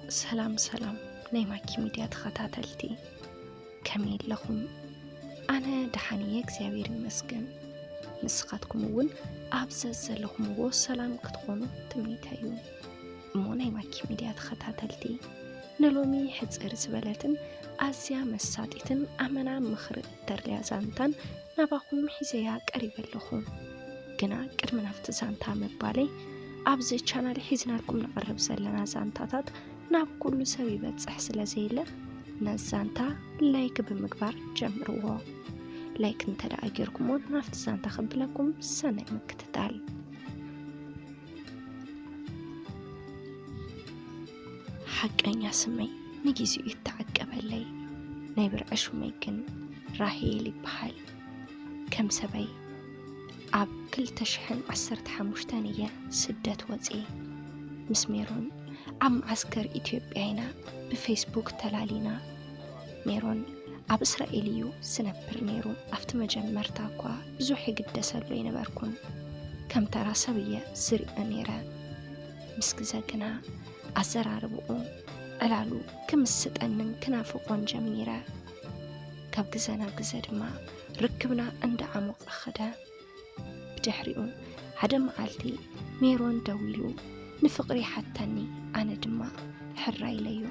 ሰላም ሰላም ናይ ማኪ ሚድያ ተኸታተልቲ፣ ከመይ ኣለኹም? ኣነ ደሓን እየ እግዚኣብሔር ይመስገን። ንስኻትኩም እውን ኣብ ዘዘለኹምዎ ሰላም ክትኾኑ ትምኒተይ እዩ። እሞ ናይ ማኪ ሚድያ ተኸታተልቲ፣ ንሎሚ ሕፅር ዝበለትን ኣዝያ መሳጢትን ኣመና ምኽሪ እተድልያ ዛንታን ናባኹም ሒዘያ ቀሪበ ኣለኹ። ግና ቅድሚ ናብቲ ዛንታ ምባለይ፣ ኣብዚ ቻናል ሒዝናልኩም ንቐርብ ዘለና ዛንታታት ናብ ኩሉ ሰብ ይበጽሕ ስለ ዘየለ፣ ነዚ ዛንታ ላይክ ብምግባር ጀምርዎ። ላይክ እንተ ደኣ ጌርኩሞ፣ ናብቲ ዛንታ ከብለኩም። ሰናይ ምክትታል። ሓቀኛ ስመይ ንጊዜኡ ይተዓቀበለይ። ናይ ብርዒ ሹመይ ግን ራሄል ይበሃል። ከም ሰበይ ኣብ ክልተ ሽሕን ዓሰርተ ሓሙሽተን እየ ስደት ወፅየ። ምስ ሜሮን ኣብ መዓስከር ኢትዮጵያ ኢና ብፌስቡክ ተላሊና። ሜሮን ኣብ እስራኤል እዩ ዝነብር ነይሩ። ኣብቲ መጀመርታ እኳ ብዙሕ ይግደሰሉ ኣይነበርኩን። ከም ተራ ሰብ እየ ዝሪኦ ነይረ። ምስ ግዘ ግና ኣዘራርብኡ፣ ዕላሉ ክምስጠንን ክናፍቖን ጀሚረ። ካብ ግዘ ናብ ግዘ ድማ ርክብና እንዳዓሞቐ ኸደ። ብድሕሪኡ ሓደ መዓልቲ ሜሮን ደዊሉ ንፍቕሪ ሓተኒ፣ ኣነ ድማ ሕራይ ኢለዮ።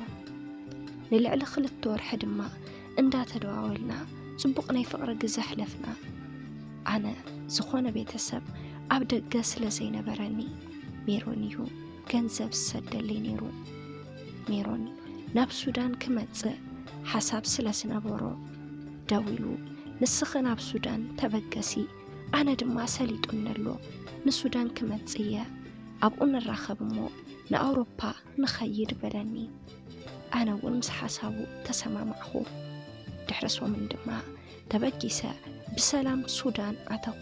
ንልዕሊ ክልተ ወርሒ ድማ እንዳተደዋወልና ጽቡቕ ናይ ፍቕሪ ግዘ ኣሕለፍና። ኣነ ዝኾነ ቤተሰብ ኣብ ደገ ስለ ዘይነበረኒ፣ ሜሮን እዩ ገንዘብ ዝሰደለይ ነይሩ። ሜሮን ናብ ሱዳን ክመጽእ ሓሳብ ስለ ዝነበሮ ደዊሉ፣ "ንስኺ ናብ ሱዳን ተበገሲ፣ ኣነ ድማ ሰሊጡኒ ኣሎ፣ ንሱዳን ክመጽእ እየ፣ ኣብኡ ንራኸብ እሞ ንኣውሮፓ ንኸይድ" በለኒ። ኣነ እውን ምስ ሓሳቡ ተሰማማዕኹ። ድሕሪ ሰሙን ድማ ተበጊሰ ብሰላም ሱዳን ኣተኹ።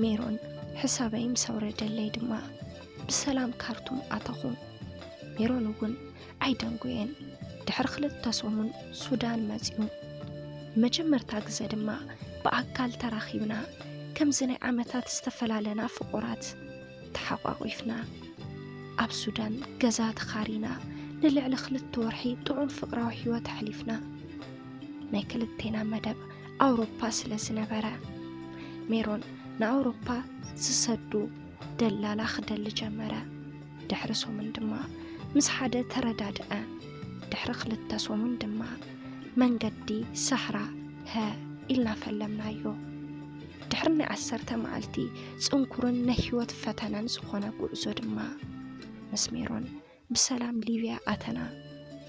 ሜሮን ሕሳበይ ምስ ኣውረደለይ ድማ ብሰላም ካርቱም ኣተኹ። ሜሮን እውን ኣይደንጎየን። ድሕሪ ክልተ ሰሙን ሱዳን መጺኡ። መጀመርታ ግዘ ድማ ብኣካል ተራኺብና። ከምዚ ናይ ዓመታት ዝተፈላለና ፍቑራት ተሓቋቒፍና። ኣብ ሱዳን ገዛ ተኻሪና ንልዕሊ ክልተ ወርሒ ጥዑም ፍቕራዊ ህይወት ኣሕሊፍና። ናይ ክልቴና መደብ ኣውሮፓ ስለ ዝነበረ፣ ሜሮን ንኣውሮፓ ዝሰዱ ደላላ ክደሊ ጀመረ። ድሕሪ ሰሙን ድማ ምስ ሓደ ተረዳድአ። ድሕሪ ክልተ ሰሙን ድማ መንገዲ ሳህራ ሀ ኢልና ፈለምናዮ። ድሕሪ ናይ ዓሰርተ መዓልቲ ጽንኩርን ናይ ህይወት ፈተነን ዝኾነ ጉዕዞ ድማ ምስ ሜሮን ብሰላም ሊብያ ኣተና።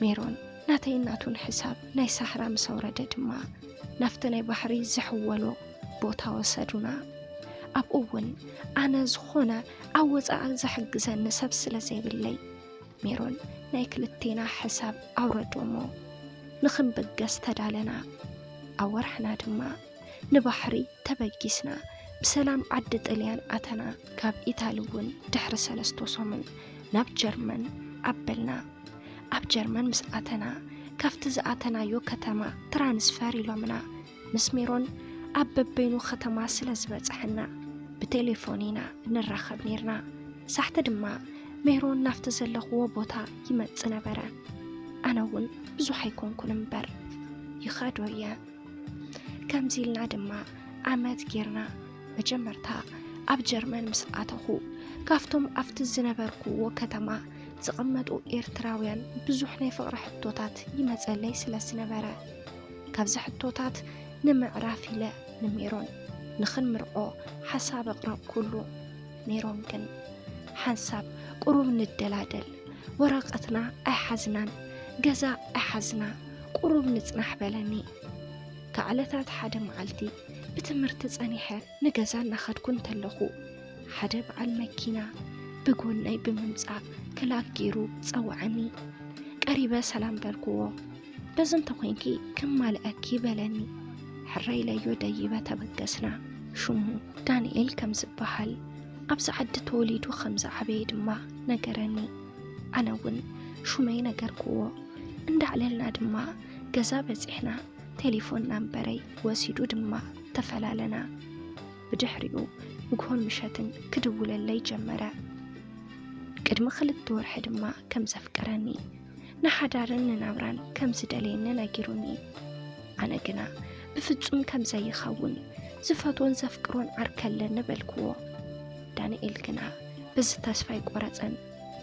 ሜሮን ናተይን ናቱን ሕሳብ ናይ ሳህራ ምስ ኣውረደ ድማ ናብቲ ናይ ባሕሪ ዝሕወሎ ቦታ ወሰዱና። ኣብኡ እውን ኣነ ዝኾነ ኣብ ወጻኢ ዝሕግዘኒ ሰብ ስለ ዘይብለይ፣ ሜሮን ናይ ክልቴና ሕሳብ ኣውረዶ እሞ ንኽንብገስ ተዳለና። ኣብ ወርሕና ድማ ንባሕሪ ተበጊስና ብሰላም ዓዲ ጥልያን ኣተና። ካብ ኢታሊ እውን ድሕሪ ሰለስተ ሰሙን ናብ ጀርመን ኣበልና። ኣብ ጀርመን ምስ ኣተና፣ ካብቲ ዝኣተናዮ ከተማ ትራንስፈር ኢሎምና። ምስ ሜሮን ኣብ በበይኑ ከተማ ስለ ዝበጻሐና ብቴሌፎን ኢና ንራኸብ ኔርና። ሳሕቲ ድማ ሜሮን ናብቲ ዘለኽዎ ቦታ ይመጽእ ነበረ። ኣነ እውን ብዙሕ ኣይኮንኩን እምበር ይኸዶ እየ። ከምዚ ኢልና ድማ ዓመት ጌርና። መጀመርታ ኣብ ጀርመን ምስ ኣተኹ፣ ካብቶም ኣብቲ ዝነበርኩዎ ከተማ ዝቕመጡ ኤርትራውያን ብዙሕ ናይ ፍቕሪ ሕቶታት ይመጸለይ ስለ ዝነበረ፣ ካብዚ ሕቶታት ንምዕራፍ ኢለ ንሜሮን ንኽንምርዖ ሓሳብ ኣቕረብኩሉ። ሜሮን ግን ሓንሳብ ቁሩብ ንደላደል፣ ወረቐትና ኣይሓዝናን፣ ገዛ ኣይሓዝና፣ ቁሩብ ንጽናሕ በለኒ። ካብ ዕለታት ሓደ መዓልቲ ብትምህርቲ ጸኒሐ ንገዛ እናኸድኩ እንተለኹ፣ ሓደ በዓል መኪና ብጎነይ ብምምጻእ ክላክ ገይሩ ጸውዐኒ። ቀሪበ ሰላም በልክዎ። "በዚ እንተኾይንኪ ከማልኣኪ" በለኒ። ሕራይ ኢለዮ ደይበ ተበገስና። ሽሙ ዳንኤል ከም ዝበሃል ኣብዚ ዓዲ ተወሊዱ ከም ዝዓበየ ድማ ነገረኒ። ኣነ እውን ሹመይ ነገርክዎ። እንዳዕለልና ድማ ገዛ በጺሕና። ቴሌፎን ናምበረይ ወሲዱ ድማ ተፈላለና። ብድሕሪኡ ንግሆን ምሸትን ክድውለለይ ጀመረ። ቅድሚ ክልተ ወርሒ ድማ ከም ዘፍቀረኒ ንሓዳርን ንናብራን ከም ዝደለየኒ ነጊሩኒ። ኣነ ግና ብፍጹም ከም ዘይኸውን፣ ዝፈትዎን ዘፍቅሮን ዓርከ ኣለኒ በልክዎ። ዳንኤል ግና በዚ ተስፋ ኣይቆረጸን።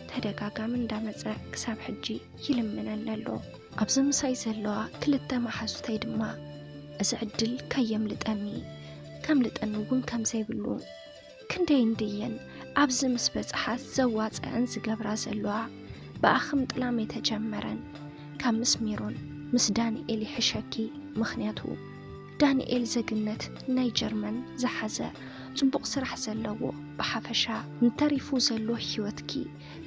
ተደጋጋሚ እንዳመጸ ክሳብ ሕጂ ይልምነኒ ኣሎ። ኣብዚ ምሳይ ዘለዋ ክልተ መሓዙተይ ድማ እዚ ዕድል ከየምልጠኒ፣ ከምልጠኒ እውን ከም ዘይብሉ፣ ክንደይ እንድየን ኣብዚ ምስ በጽሓ ዘዋጽአን ዝገብራ ዘለዋ። ብኣኽም ጥላም የተጀመረን ካብ ምስ ሜሮን ምስ ዳንኤል ይሕሸኪ። ምኽንያቱ ዳንኤል ዜግነት ናይ ጀርመን ዝሓዘ፣ ጽቡቕ ስራሕ ዘለዎ፣ ብሓፈሻ ንተሪፉ ዘሎ ህይወትኪ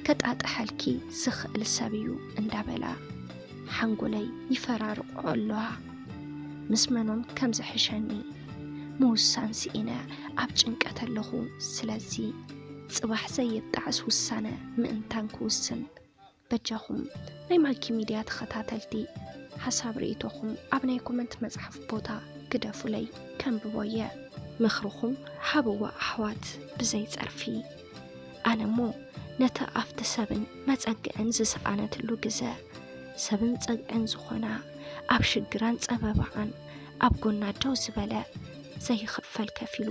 ከጣጥሐልኪ ዝኽእል ሰብ እዩ እንዳበላ ሓንጎለይ ይፈራርቆ ኣለዋ። ምስ መኖም ከም ዝሕሸኒ ምውሳን ስኢነ ኣብ ጭንቀት ኣለኹ። ስለዚ ጽባሕ ዘየጣዕስ ውሳነ ምእንታን ክውስን፣ በጃኹም ናይ ማኪ ሚድያ ተኸታተልቲ ሓሳብ ርእይቶኹም ኣብ ናይ ኮመንት መጽሓፍ ቦታ ግደፉለይ፣ ከንብቦ እየ። ምኽርኹም ሃብዋ ኣሕዋት ብዘይ ጸርፊ። ኣነ እሞ ነቲ ኣብቲ ሰብን መጸግዕን ዝሰኣነትሉ ግዘ፣ ሰብን ጸግዕን ዝኾና፣ ኣብ ሽግራን ጸበባኣን ኣብ ጎና ደው ዝበለ፣ ዘይኽፈል ከፊሉ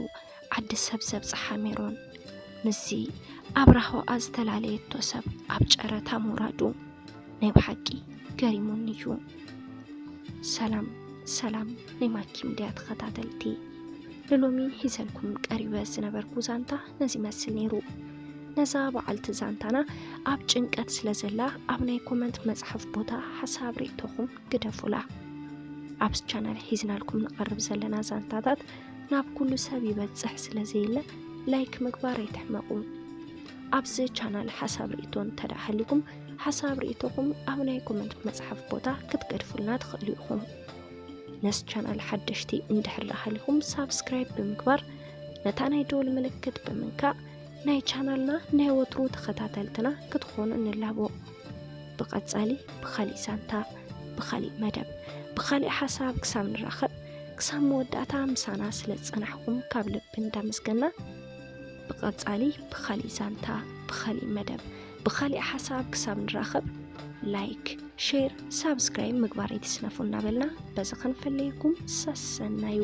ዓዲ ሰብ ዘብጽሓ ሜሮን፣ ምስዚ ኣብ ራሆኣ ዝተፈላለየቶ ሰብ ኣብ ጨረታ ምውራዱ ናይ ብሓቂ ገሪሙኒ እዩ። ሰላም ሰላም ናይ ማኪ ሚድያ ተኸታተልቲ፣ ንሎሚ ሒዘልኩም ቀሪበ ዝነበርኩ ዛንታ ነዚ ይመስል ነይሩ። ነዛ በዓልቲ ዛንታና ኣብ ጭንቀት ስለ ዘላ ኣብ ናይ ኮመንት መጽሓፍ ቦታ ሓሳብ ርእይቶኹም ግደፉላ። ኣብዚ ቻናል ሒዝናልኩም ንቐርብ ዘለና ዛንታታት ናብ ኩሉ ሰብ ይበጽሕ ስለ ዘየለ ላይክ ምግባር ኣይትሕመቑ። ኣብዚ ቻናል ሓሳብ ርእይቶ እንተ ደኣ ሃሊኩም ሓሳብ ርእይቶኹም ኣብ ናይ ኮመንት መጽሓፍ ቦታ ክትገድፉልና ትኽእሉ ኢኹም። ነዚ ቻናል ሓደሽቲ እንድሕር ደኣ ሃሊኹም ሳብስክራይብ ብምግባር ነታ ናይ ደወል ምልክት ብምንካእ ናይ ቻናልና ናይ ወትሩ ተኸታተልትና ክትኾኑ ንላቦ። ብቐጻሊ ብኻሊእ ዛንታ፣ ብኻሊእ መደብ፣ ብኻሊእ ሓሳብ ክሳብ ንራኸብ፣ ክሳብ መወዳእታ ምሳና ስለ ዝጸናሕኩም ካብ ልቢ እንዳመስገና፣ ብቐጻሊ ብኻሊእ ዛንታ፣ ብኻሊእ መደብ፣ ብኻሊእ ሓሳብ ክሳብ ንራኸብ፣ ላይክ፣ ሼር፣ ሳብስክራይብ ምግባር ኣይትስነፉ እናበልና በዚ ክንፍለየኩም ሰሰናዩ።